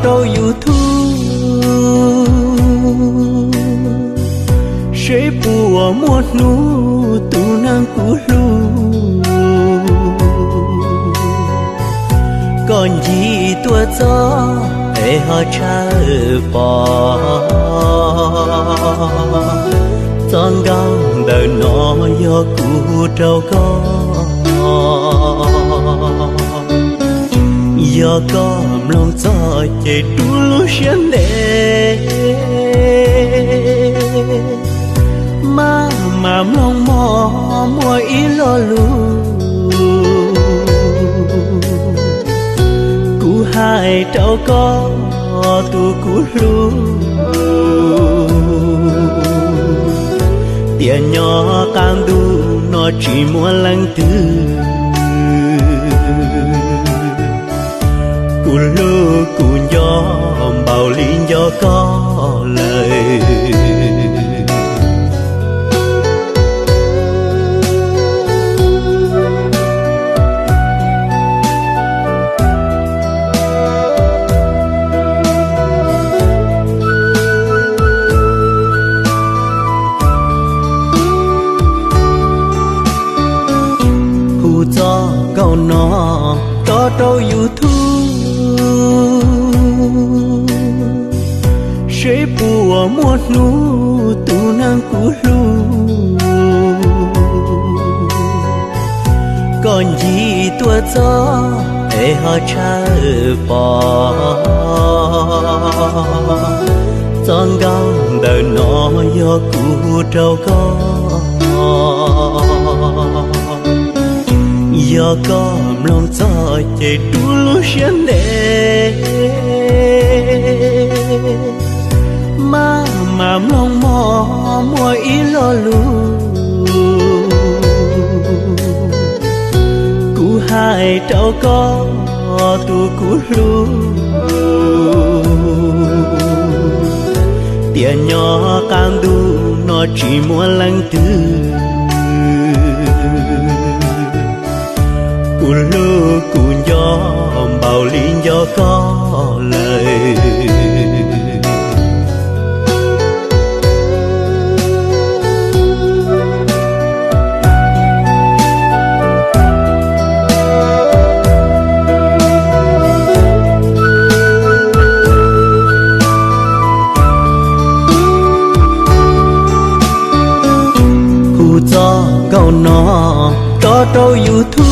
rau YouTube, seb puas muaj hnub tus neeg kuv hlub, koj ncig tuaj txog es ho tshawb pom. Txoj nkauj ntawm no yog kuv hu rau koj. Yog koj mloog txog ces rub lub siab ntev, maj mam mloog mog muaj ib lo lus. Kuv hais rau koj tus kuv hlub, tias nyob qab ntuj no tsis muaj leej twg kuv hlub kuv nco npaum li nco koj lawm. Hu txoj nkauj no rov rau YouTube, seb puas muaj hnub tus neeg kuv hlub, koj ncig tuaj txog es ho tshawb pom. Txoj nkauj ntawm no yog kuv hu rau koj. Yog koj mloog txog ces rub lub siab ntev, maj mam mloog mog muaj ib lo lus. Kuv hais rau koj tus kuv hlub, tias nyob qab ntuj no tsis muaj leej twg kuv hlub kuv nco npaum li nco koj lawm. Hu txoj nkauj no rov rau YouTube,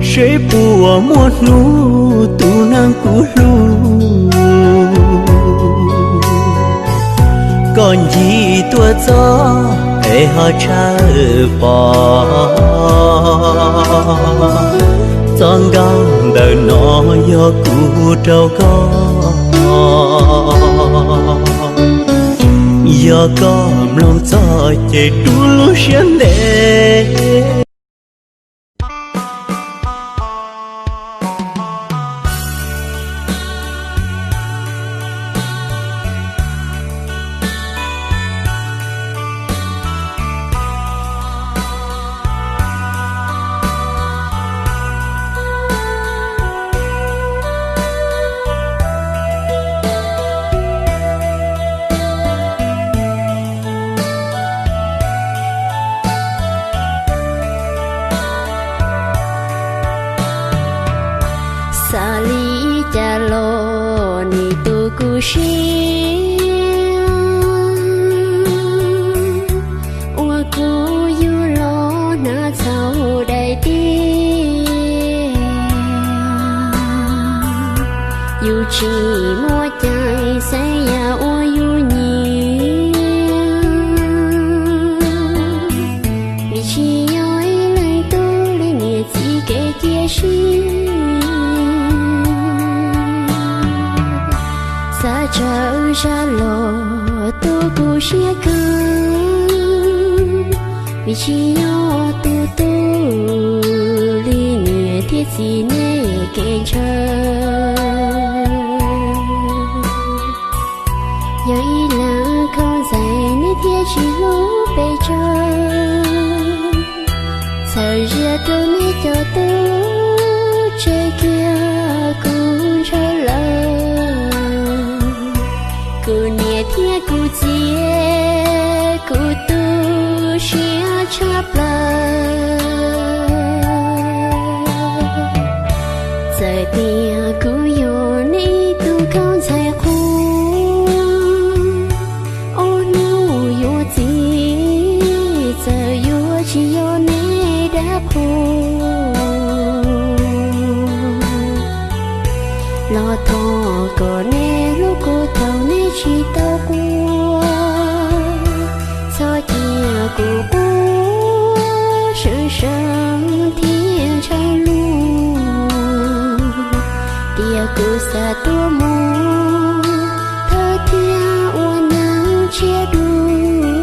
seb puas muaj hnub tus neeg kuv hlub, koj ncig tuaj txog es ho tshawb pom. Txoj nkauj ntawm no yog kuv hu rau koj. Yog koj mloog txog ces rub lub siab ntev. Xav li cas los nws tu kuv siab, uas kuv yug los hnav txhaum daim tiag. Yus tsis muaj cai xaiv yam uas yus nyiam, vim tsis yog ib leeg tug li niam txiv kev cia siab. Xav txawv zaj los tu kuv siab kawg, vim tsis yog tus tub li niam thiab txiv nej kev ntshaw. Yog ib leeg khaub ntxeev nej thiaj tsis hlub pes tsawg, txhawm zias rau nej cov tub Tseg kiag kuv ntshaw lawm, kuv niam thiab kuv txiv, kuv tu siab tshaj plaws. Txawm tias kuv yog nej tus nkauj ntxhais qub, ob hnub yuav txiv, txawm yuav tsis yog nej dab qhuas, los thov kom nej hlub kuv thaum nej tsis tau quaj. Txhob cia kuv quaj sawv sawv thiab ntshaw lus, tias kuv xav tuaj mus, thawj thiab ua neej tshiab dua.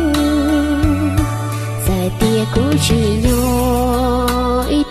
Txawm tias kuv tsis yog ib